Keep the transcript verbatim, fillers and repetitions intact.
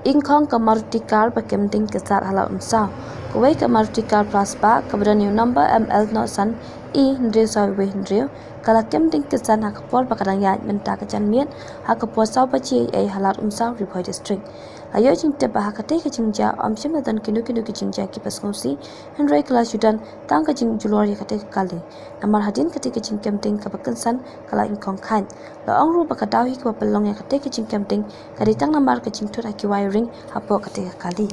Ing khong ka Maruti car ba kem ding kynsan ha Lad Umsaw. Kawei ka Maruti car plasba kaba don ïa u number M L nod san E hynriew saw wei hynriew, ka la kem ding kynsan ha ka por ba ka dang ïaid mynta ka janmiet ha ka por saw baje eiei ha Lad Umsaw, Ri Bhoi District. La ïoh jingtip ba ha katei ka jingjia ym shym la don kino kino ki jingjia kiba sngewsih, hynrei ka la shu don tang ka jingjulor ïa katei ka kali. Namar hadien katei ka jingkem ding kaba kynsan ka la ing khong khait. La ong ruh ba ka daw hi kaba pynlong ïa katei ka jingkem ding ka dei tang namar ka jingthut ha ki wiring hapoh katei ka kali.